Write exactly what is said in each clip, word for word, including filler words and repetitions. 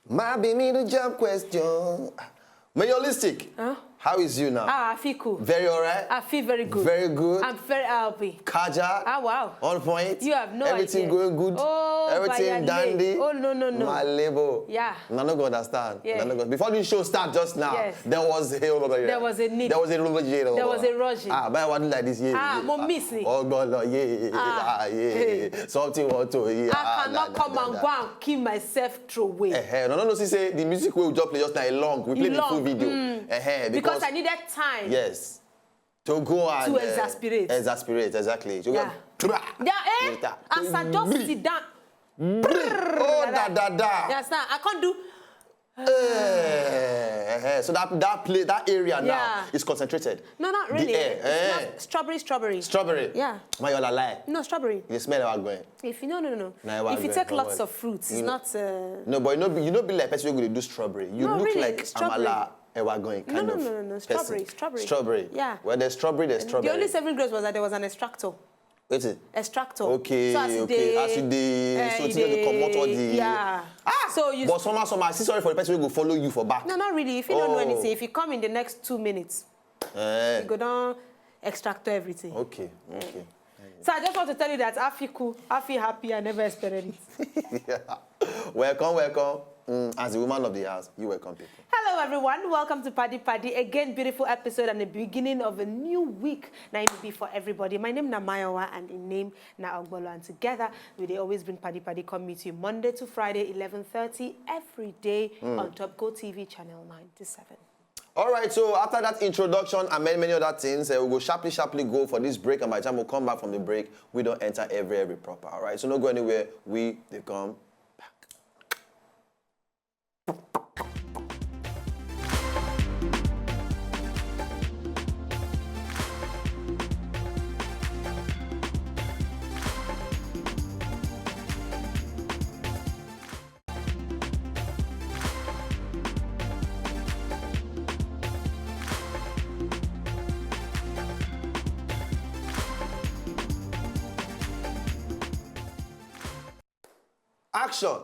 My be me the jump question. Mayolistic, huh? How is you now? Ah, I feel cool. Very all right? I feel very good. Very good. I'm very happy. Kaja. Ah, wow. On point. You have no Everything idea. Going good. Oh, everything dandy. Oh, no, no, no. My label. Yeah. I no go understand. Yeah. I no go. Before the show start just now, yes, there was a whole lot of, there was a need. There was a rush. There was a rush. Ah, but I want like this. Yeah, ah, yeah. Mo miss it. Oh God, Lord, yeah, ah, yeah. Hey. Something want to. Yeah. I cannot come and go and kill myself throw away. Eh, eh, no, no, no. See, say the music we just play just now long. We play the full video. Eh, eh, because I needed time. Yes. To go and to uh, exasperate. Exasperate, exactly. So yeah. Yeah, eh? As I just sit down. Oh, da, da, da. You understand? I can't do. Eh, eh, eh. So that that play that area now is concentrated. No, not really. It's not strawberry, strawberry. Strawberry. Yeah. Mayola lie. No, strawberry. You smell how going. If you no, no, no. If you take lots of fruits, it's not. Uh, no, but you know, you know, be like person who go do strawberry. You look really, like strawberry. Amala. Ewa going kind of. No, no, no, no, no. Strawberry, strawberry. Strawberry. Yeah. Well, there's strawberry, there's strawberry. The only saving grace was that there was an extractor. Wait it. Extractor. Okay, so as okay. They, as you dey, uh, so you dey comot all the. Yeah. Ah. So you. But somehow, somehow, I see sorry for the person who go follow you for back. No, not really. If you don't know anything, if you come in the next two minutes, eh, you go down extractor everything. Okay. Okay. So I just want to tell you that I feel cool, I feel happy, I never expected it. Yeah. Welcome, welcome. Mm, as the woman of the house, you welcome people. Hello everyone, welcome to Paddy Paddy. Again, beautiful episode and the beginning of a new week. Now it will be for everybody. My name na Mayowa and in name na Ogbolo, and together we dey always bring Paddy Paddy come meet you Monday to Friday, eleven thirty every day on Top Go T V channel ninety-seven. All right, so after that introduction and many, many other things, uh, we go sharply, sharply go for this break, and by the time we come back from the break, we don't enter every, every proper. All right, so no go anywhere. We they come back. Action.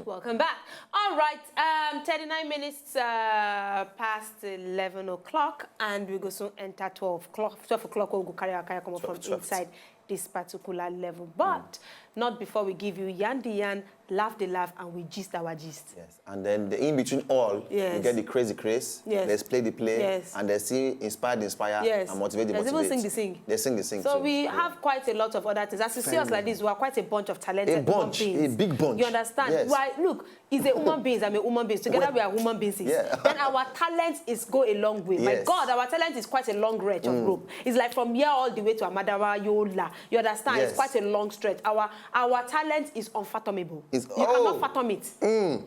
Welcome back. All right, um, thirty-nine minutes uh, past eleven o'clock, and we go soon enter twelve o'clock. Twelve o'clock, we go carry our carry come up from inside this particular level, but not before we give you yan the yan, laugh the laugh, and we gist our gist. Yes, and then the in between all, you get the crazy craze, yes, let's play the play, yes, and they see inspire the inspire, yes, and motivate the motivate. There's even sing the sing. They sing the sing. So we have quite a lot of other things. As you see us like this, we are quite a bunch of talented human beings. A big bunch. You understand? Yes. Why? Look, is a human being, I'm a human being. Together we are human beings. Yeah. Then our talent is go a long way. My God, our talent is quite a long reach of rope. It's like from here all the way to Amadawa Yola. You understand? Yes. It's quite a long stretch. Our our talent is unfathomable. You cannot fathom it.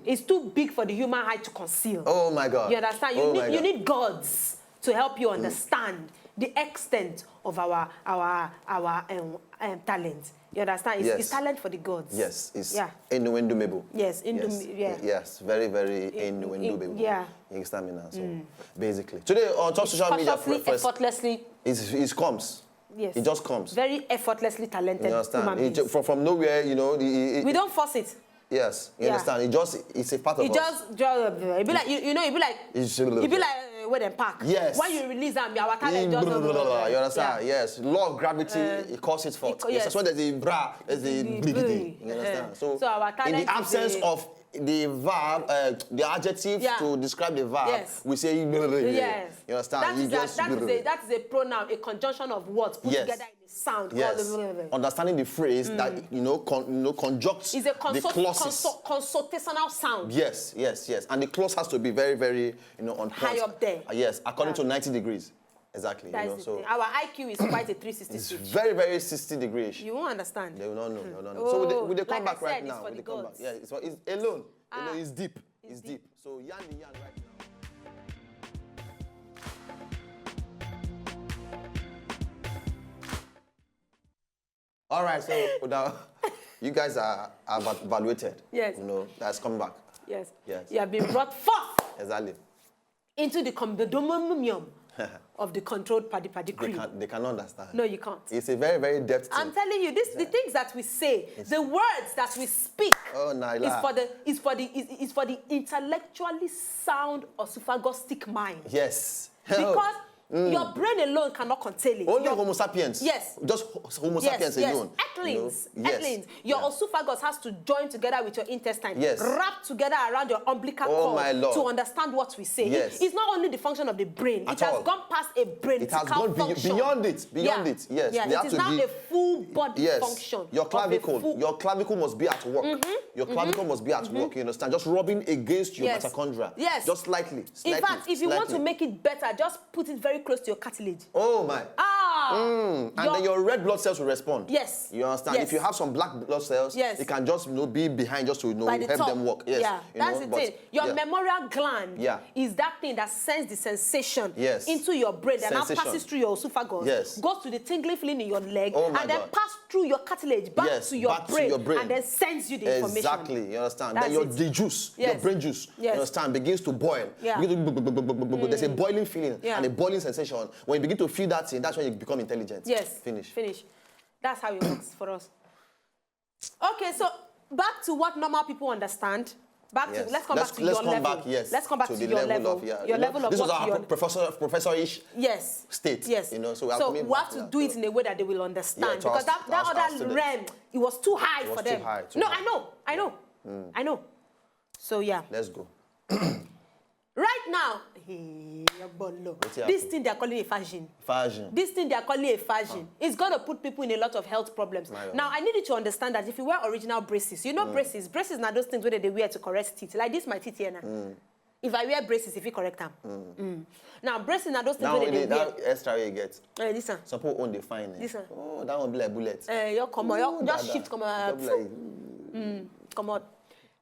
It's too big for the human eye to conceal. Oh my God. You understand? You need you need gods to help you understand the extent of our our our um, um, talent. You understand? It's, it's talent for the gods. Yes, it's innuendoable. Yes, indum- yeah. Yes, very, very innuendoable. Yeah. You understand me now? So basically, today on top social media, effortlessly, it comes. Yes. It just comes. Very effortlessly talented. You understand? From, from nowhere, you know. The, it, we don't force it. Yes, you understand. It just it's a part of it us. Just, just it be like you, you know, it be like it be like uh, where them park. Yes. When you release them, our talent just. You understand? Yeah. Yes. Law of gravity, uh, it calls it forth. It, yes. When there's a bra, there's a bligidi. You understand? So, so our talent in the absence of the verb, uh, the adjective to describe the verb, yes, we say yes. You understand? That is, just, a, that, is a, that is a pronoun, a conjunction of words put together. Sound. Yes. Understanding the phrase that you know, con, you know conjuncts is a consult, the clauses. Consult, consultational sound. Yes, yes, yes. And the clause has to be very, very you know on point. High up there. Uh, yes, according to ninety degrees. Exactly. That's you know, the so thing. Our I Q is quite a three sixty. It's switch. Very, very sixty degrees. You won't understand. They will not know. They will not know. Oh, so we they, we they come like back I said, right now. We they come back. Yeah, it's, it's alone. Ah. You know, it's deep. It's deep. So yarn the yarn right now. All right, so now you guys are, are evaluated. Yes. You know, that's come back. Yes. Yes. You have been brought forth. Exactly. Into the condominium of the controlled paddy paddy They cream. Can they cannot understand. No, you can't. It's a very, very depth I'm thing. Telling you, this the things that we say, the words that we speak, Oh, Naila. is for the is for the is, is for the intellectually sound oesophagostic mind. Yes. Because your brain alone cannot contain it. Only Your- Homo sapiens. Yes. Just ho- Homo Yes, sapiens yes. alone. Earthlings, You know? Yes. earthlings. Your Yeah. esophagus has to join together with your intestine, Yes. wrap together around your umbilical Oh, cord my Lord. to understand what we say. Yes. It's not only the function of the brain; At it has all. gone past a brain. It has gone be- function. beyond it. Beyond Yeah. it. Yes. Yeah. They It have is to now be- a full body Yes. function. Your of a clavicle. full- Your clavicle must be at work. Your clavicle must be at work. You understand? Just rubbing against your Yes. mitochondria. Yes. Just slightly. In slightly, fact, if you want to slightly. make it better, just put it very close to your cartilage. Oh my. Ah. Mm, and then your red blood cells will respond. Yes. You understand? Yes. If you have some black blood cells, Yes. it can just, you know, be behind just to, you know, By the help top. them work. Yes. Yeah, You that's know, the but- thing. Your yeah. Memorial gland Yeah. is that thing that sends the sensation Yes. into your brain, then now Sensation. passes through your esophagus, Yes. goes to the tingling feeling in your leg, Oh my and then God. Pass through your cartilage back, Yes, to, your back to brain, your brain. And then sends you the information. Exactly. You understand? That's Then your it. the juice, your Yes. brain juies, Yes. you understand, begins to boil. Yeah. Begins to, there's a boiling feeling Yeah. and a boiling sensation. When you begin to feel that thing, that's when you become intelligent. Yes. Finish. Finish. That's how it works for us. Okay, so back to what normal people understand. Back Yes. to let's come Let's- back to let's your come level. back, yes, Let's come back to to, the your level level. of, yeah, Your you know, level of this what was our your professor, professor-ish Yes. state. Yes. You know, so we are so coming we have back to that. do it So- in a way that they will understand Yeah, to because us- that, to that us- to our other students. realm, it was too high It was for too them. high, too no, high. I know, I know, I know. So yeah. Let's go. Right now, hey, Ogbolo, Wetin this happen? Thing they are calling a fashion. Fashion. This thing they are calling a fashion. It's going to put people in a lot of health problems. My Now, I need you to understand that if you wear original braces, you know braces. Braces are those things where they wear to correct teeth. Like this, my teeth here now. If I wear braces, if you correct them. Mm. Now, braces are those things Now where they, the, wear. That extra way you get. Eh, this one. Some people own the fine. This one. Oh, that one be like bullet. Eh, you come out, you just Dada. Shift, come out. Just be like, Come out.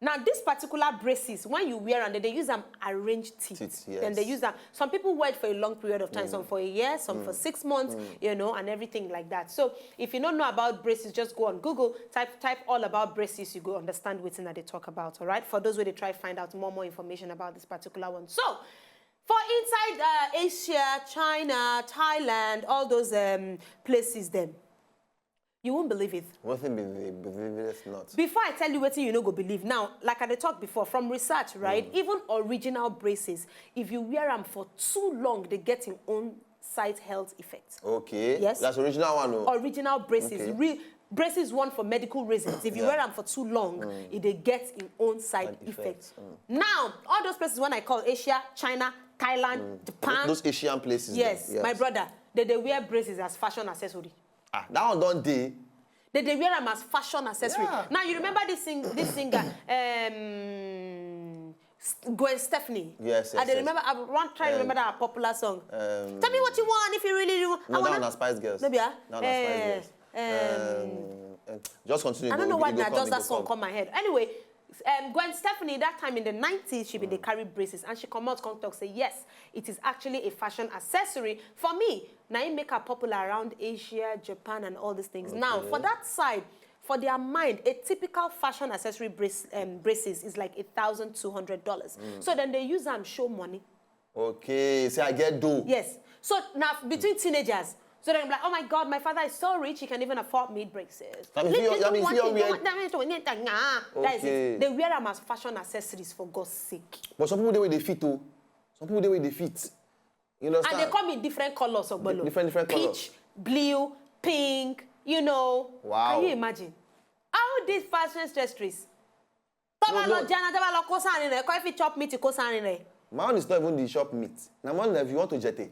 Now, this particular braces, when you wear and they use them arrange teeth. Teeth, Then they yes. Use them. Some people wear it for a long period of time, some for a year, some for six months, you know, and everything like that. So if you don't know about braces, just go on Google, type type all about braces, you go understand what they talk about, all right? For those where they try find out more more information about this particular one. So for inside uh, Asia, China, Thailand, all those um, places, then you won't believe it. One thing be the believe it not. Before I tell you what you no go believe now, like I dey talk before, from research, right? Even original braces, if you wear them for too long, they get in own side health effects. Okay. Yes. That's original one. Oh. Original braces, Okay. re- braces worn for medical reasons. If you Yeah. Wear them for too long, it they get in own side Side effects. effects, Now, all those places when I call Asia, China, Thailand, Japan, Those Asian places. yes, There. My brother, they they wear braces as fashion accessory. Ah, that one don't dey. They they wear them as fashion accessory. Yeah. Now you remember this sing this singer, um, S- Gwen Stefani. Yes, yes, I dey yes. Remember. I want try Um, remember that popular song. Um, Tell me what you want if you really do. No, I that wanna. One Spice Girls. No be ah. That One Spice Eh, Girls. um, Um, um, just continue. I don't Go- know why go na come, just go that song come. Come my head. Anyway, um, Gwen Stefani that time in the nineties she been dey carry braces and she come out come talk say yes, it is actually a fashion accessory. For me, na im make her popular around Asia, Japan, and all these things. Now, for that side, for their mind, a typical fashion accessory brace, um, braces is like a thousand two hundred dollars. So then they use am show money. Okay, say I get dough. Yes. So now between teenagers, so they're like, oh my God, my father is so rich, he can even afford me braces. I mean, Leave if you- me I mean, do if one you thing, wear- do one- that means one thing, ah. That is Okay. it. They wear them as fashion accessories for God's sake. But some people dey with the fit oh. Some people dey with the fit. You understand? And they come in different colors, Ogbolo. Different, different colors. Peach, blue, pink, you know. Wow. Can you imagine? How these fashion accessories? Tó bá No, lọ no. jẹun, tó bá lọ kó sáàrin rẹ̀, kó fi chop meat kó sáàrin rẹ̀. My own is not even the shop meat. Now, man, if you want to jete,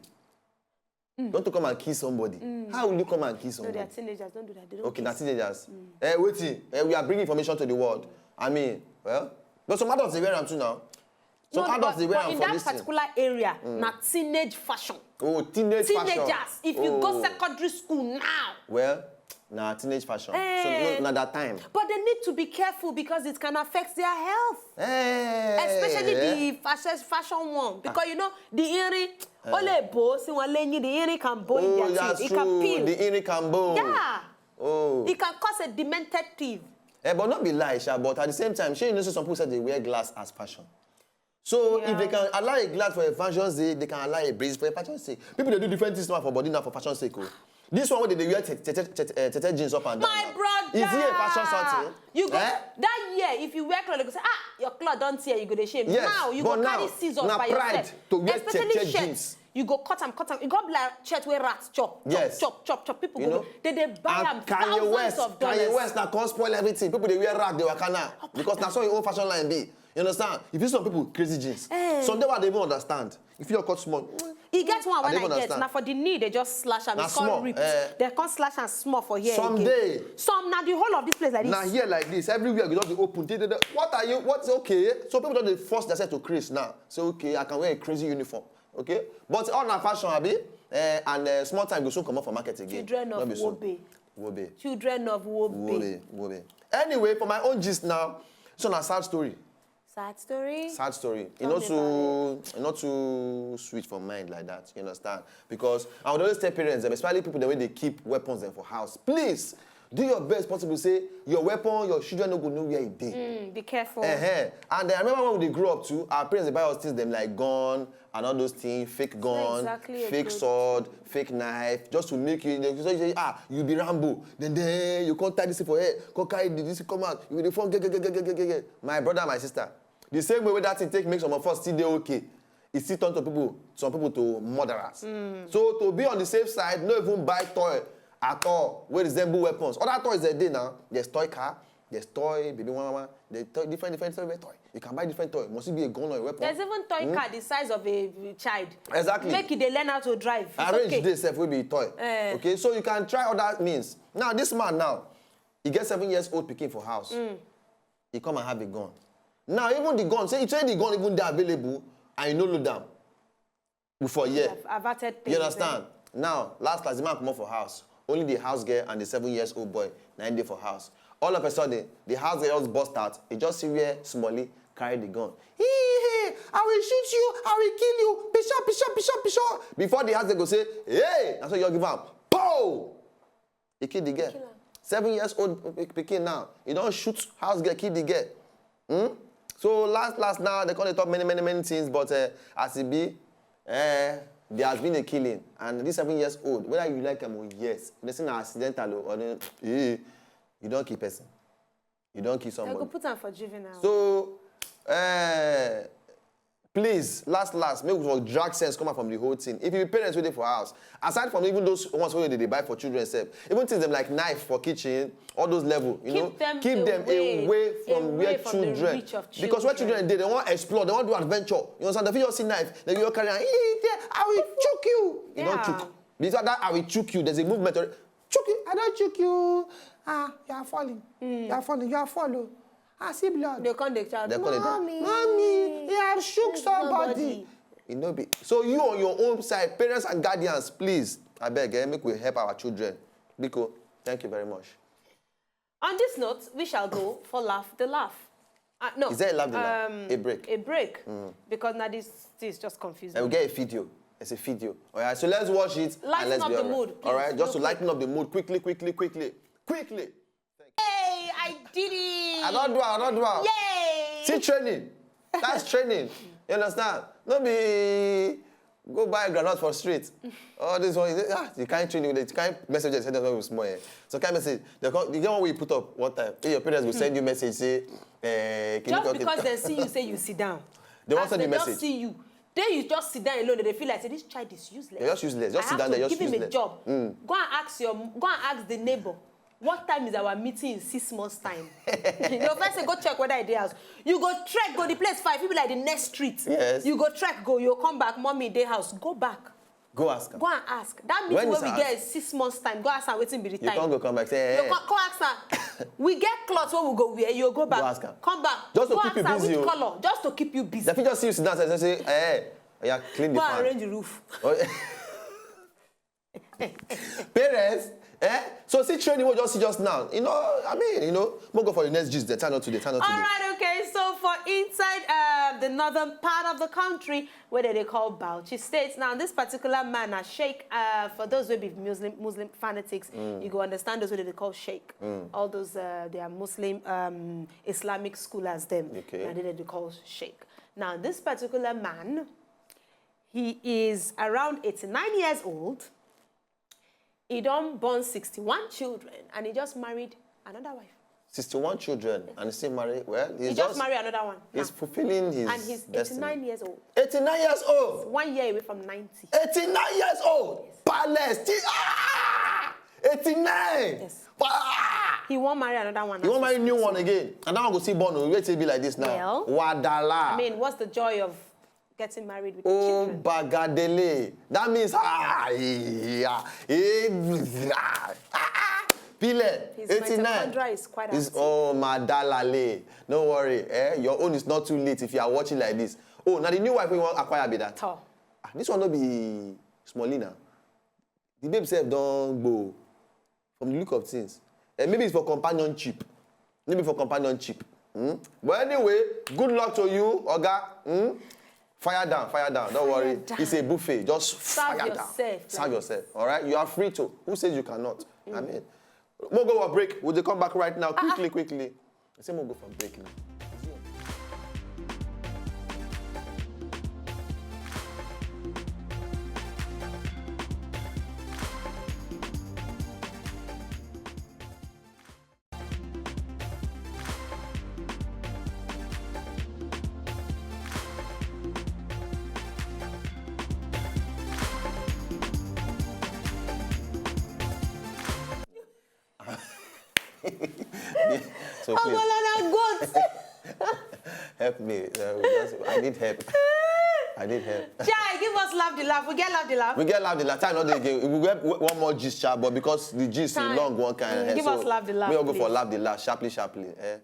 don't to come and kill somebody. How will you come and kill No, they are somebody? Teenagers, don't do that. They don't Okay, now kiss. Teenagers. Eh, waiting. Eh, we are bringing information to the world. I mean, well, but some adults they wear them too now. Some No, adults but, they wear but them in for that this thing. Particular area, na teenage fashion. Oh, teenage fashion. Teenagers, if you go Oh. Secondary school now. Well, na teenage fashion. Eh. So no, na that time. But they need to be careful because it can affect their health. Eh. Especially the fashion, fashion one. Because you know, the earring, ó lè bò sí wọn lẹ́yìn, the earring can bò in Oh, their that's teeth. It true. Can peel. The earring can bow. Yeah. Oh. It can cause a demented teeth. Eh, but not be lie, sha, but at the same time, shey you know say some people say they wear glass as fashion. So if they can allow a glad for a fashion sake, they can allow a breeze for a fashion sake. People dey do different things now for body now for fashion sake o. This one wey dey dey wear tete tete tete eh, tete jeans up and down. My now. brother. Is he a fashion something? You go Eh? That year, if you wear cloth, they go say, ah, your cloth don tear, you go dey shame. Yes, Now you but go now, carry scissors na by pride yourself. To wear Especially tete shirt, jeans. You go cut am, cut am. You go be like shirt wey rat chop, chop, Yes. chop, chop, chop. People You go, know? they dey buy am And Kanye thousands West, of dollars. Kanye West now come spoil everything. People dey wear rag, dey waka now because na so your own fashion line be. You understand? If you see some people crazy jeans, Eh. some day I dey even understand. If you cut small, E get one I when dey I even get understand. na for the knee they just slash am. Na It's called small, ripped. Eh. They can't slash and small for here Someday. Again. Some na the whole of this place like this. Now here like this, everywhere you just dey open. They- they- they- What are you? What's okay? So people don't dey force themselves to craze now. Say okay, I can wear a crazy uniform. Okay, but all na fashion, abi? Eh, and uh, small time go soon come up for market again. Children No of be so. Wobe. Wobe. Children of Wobe. Wobe. Wobe. Anyway, for my own gist now, so na sad story. Sad story. Sad story. E Tell not me too, e not too sweet for mind like that. You understand? Because I would always tell parents, dem, especially people the way they keep weapons them for house. Please do your best possible. Say your weapon, your children no go know where e dey. Mm, be careful. Uh-huh. And I remember when we dey grow up too, our parents dey buy us things dem like gun and all those things, fake gun, exactly a fake good sword, fake knife, just to make you. They say, ah, you be Rambo. Then, then you can't tie this thing for head, can't carry this thing come out. You dey form. My brother, my sister, the same way wey that thing take make some of us still dey okay, e still turn to people, some people to murderers. So to be on the safe side, no even buy toy at all wey resemble weapons. Other toys dey dey now. There's toy car, there's toy baby mama, there's toy, different different toy, toy. You can buy different toy. Must it be a gun or a weapon? There's even toy car the size of a child. Exactly. Make it they learn how to drive. It's Arrange okay. Dey sef wey be toy. Eh. Okay, so you can try other means. Now this man now, he get seven years old pikin for house. He come and have a gun. Now even the gun, say, say the gun even dey available and you no load am. We for here. I've averted You things, understand? Now, last last, the man comot for house. Only the house girl and the seven years old boy na im dey for house. All of a sudden, the house girl just burst out. He just see where Smolly carry the gun. Hee hee! I will shoot you! I will kill you! Pisha pisha pisha pisha! Before the house girl go say, hey! Na so you give am. Pow! He kill the girl. Seven years old pikin now. He don shoot house girl, kill the girl. Hmm? So last last now, they come dey talk many many many things, but uh, as e be, eh, there has been a killing, and this seven years old, whether you like am or yes, they say na accidental o, or no, eh, you don kill person, you don kill They go somebody. Put am for juvenile. So, eh, please, last last, make we for drag sense come out from the whole thing. If you be parents wey dey for house, aside from even those ones wey dey dey buy for children sef, even things dem like knife for kitchen, all those level, you Keep know, them keep them away, away from away where from the children. Reach of Because where children. Children dey, they wan explore, they wan do adventure. You understand? They fit just see knife, they go carry am. "Ee, there, I will chook you." You don Yeah. Chook. Because that "I will chook you," there's a movement. Already. "Chook you, I don chook you. Ah, you are falling. You are falling. You are falling. I see blood." They come dey shout, They come dey, "Mommy, "Mommy, you have shook shook somebody." somebody. E no be. So you on your own side, parents and guardians, please, abeg, eh, make we help our children. Biko, thank you very much. On this note, we shall go for laugh the laugh. Uh, no. Is there a laugh the laugh? Um, A break. A break. Because now this thing is just confusing. And we get a video. It's a video. All right, so let's watch it. Lighten And let's up be the all right. Mood, All right, please, just to real lighten up the mood quickly, quickly, quickly, quickly. Hey, I did it. I don't do am, I don't do am. Yay. See training. That's training. You understand? No be go buy groundnut for street. All this one, you say, ah, the kind training, the kind messages send us when we small. Eh. So kind message, they call, the one we put up one time. Hey, your parents will send you message say, eh, can you Just talk it? Because they see you say you sit down. They wan As send they you just message. See you. Then you just sit down alone. They feel like say this child is useless. They're just useless. Just I sit have down to there, just give him a useless. Job. Go and ask your, go and ask the neighbor. What time is our meeting in six months' time? You know, first say go check whether e dey house. You go trek, go the place far. If you be like the next street, Yes. You go trek, go. You come back, mommy dey house. Go back. Go ask am. Go and ask. That meeting When wey is we her get house? Is six months' time. Go ask am wetin be the You time. Can't go come back say, You eh. Come, come ask am. We get clothes wey we go wear. You go back. Go ask am. Come back. Just to Go keep you ask am busy, which oh. Color. Just to keep you busy. They fit just see you sit down and say, eh, yeah, clean the Go and fan. Arrange the roof. Oh, parents, eh? So see training we just see just now. You know, I mean, you know, we'll go for the next gist. They turn out today, turn out All today. Right, okay. So for inside uh, the northern part of the country, where they call Bauchi State. Now, this particular man, a sheikh, uh, for those who be Muslim Muslim fanatics, mm. You go understand those who they call sheikh. Mm. All those uh, they are Muslim um, Islamic scholars. Them, okay. Now they, they call sheikh. Now, this particular man, he is around eighty-nine years old. He don born sixty-one children and he just married another wife. Sixty-one children and still married. Well, he's He just married another one. He's now. fulfilling his And he's destiny. eighty-nine years old. Eighty-nine years old. One year away from ninety. Eighty-nine years old. Palestine. Ah! Eighty-nine. Yes. Ah! He won't marry another one. You want marry new one again? And that one go see born. Wait till be like this now. Well, Wadala. I mean, what's the joy of getting married with Oh, children? Bagadele. That means, ah, yeah. Eh, ah, ah, ah. Pile, His eighty-nine. Mitochondria is quite It's, active. Oh, Madalale. No worry. Eh? Your own is not too late if you are watching like this. Oh, now the new wife we want acquire be that. Tall. Ah, this one no be Smolina. The babe sef don go from the look of things. Eh, maybe it's for companionship. Maybe for companionship. Hmm? But anyway, good luck to you, Oga. Hmm? Fire down, fire down. Don't worry. Down. It's a buffet. Just Serve fire yourself, down. Serve like yourself. All right? You are free to. Who says you cannot? I mean, we'll go for break. We'll come back right now. Quickly, quickly. I say we'll go for break now. So please, Ogologo goat. Help me. Uh, we just- I need help. I need help. Chai, give us laugh the laugh. We get laugh the laugh. We get laugh the laugh. Time not dey again. We get w- one more gist, sha, but because the gist is Time. long one kind. Mm, Eh, give so us laugh the laugh, We all go for please. Laugh the laugh, sharply, sharply. Eh?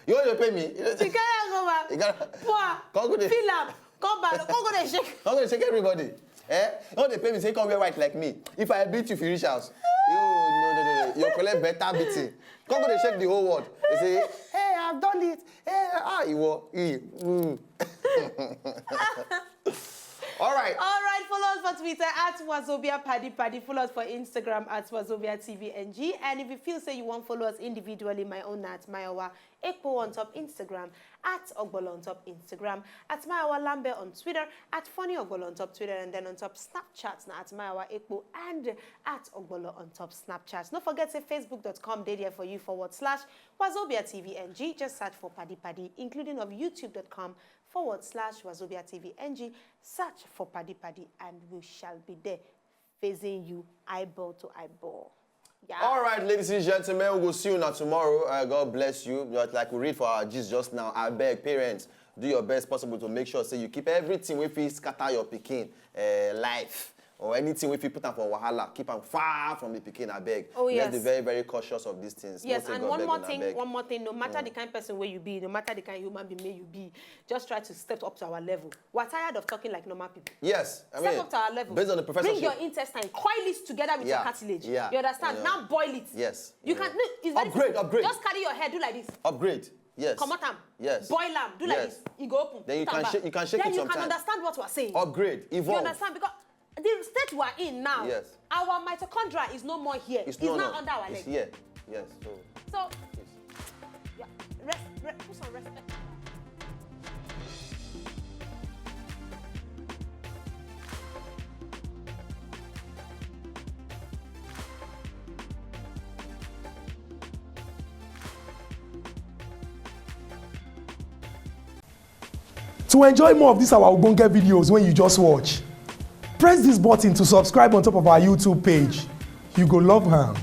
You want to pay me? You carry am go You back. got Poor. Come go dey- Fill up. Come back. Come go dey shake. I'm gonna check everybody. Eh? You want to pay me? Say come wear white like me. If I beat you, if you reach house, you no no no no. You collect better beating. Come go dey shake the whole world. They say, hey, I've done it. Hey, ah, you were. Mm. All right. All right, follow us for Twitter at Wazobia Paddy Paddy. Follow us for Instagram at Wazobia T V N G. And if you feel say you want follow us individually, my own at Mayowa Ekpo on top Instagram, at Ogbolo on top Instagram, at Mayowa Lambe on Twitter, at Funny Ogbolo on top Twitter, and then on top Snapchat na at Mayowa Ekpo and at Ogbolo on top Snapchat. Don't forget say facebook dot com dey there for you forward slash Wazobia T V N G. Just search for Paddy Paddy, including of youtube dot com forward slash Wazobia T V N G. Search for Paddy Paddy and we shall be there facing you eyeball to eyeball. Yeah. All right, ladies and gentlemen, we will see you now tomorrow. Uh, God bless you. But like we read for our gist just now, I beg parents, do your best possible to make sure say you keep everything wey fit scatter your pikin uh, life or anything wey fit put am for wahala. Keep am far from the pikin, I beg. Oh, Let's be yes. very, very cautious of these things. Yes, Most of and God one beg more una, thing, beg. One more thing, no matter the kind person where you be, no matter the kind human being may you be, just try to step up to our level. We're tired of talking like normal people. Yes, I Step mean, up to our level. Based on the professor, Bring your intestine, coil it together with Yeah, your cartilage. yeah, You understand? yeah. Now boil it. Yes, You yeah. can. No, it's very Upgrade, simple. Upgrade. Just carry your head, do like this. Upgrade. Yes. Come on, Yes. Boil am, do like Yes. this. It go open. Then you Put am can back. shake- you can shake Then it you can sometimes. Understand what we're saying. Upgrade. You Evolve. Understand because the state we're in now, Yes. Our mitochondria is no more here. It's It's, no, now no. Under our It's leg. Here. Yes. So. So, Please. yeah, rest, re- put some respect. To enjoy more of these our ogbonge videos when you just watch, press this button to subscribe on top of our YouTube page. You go love am.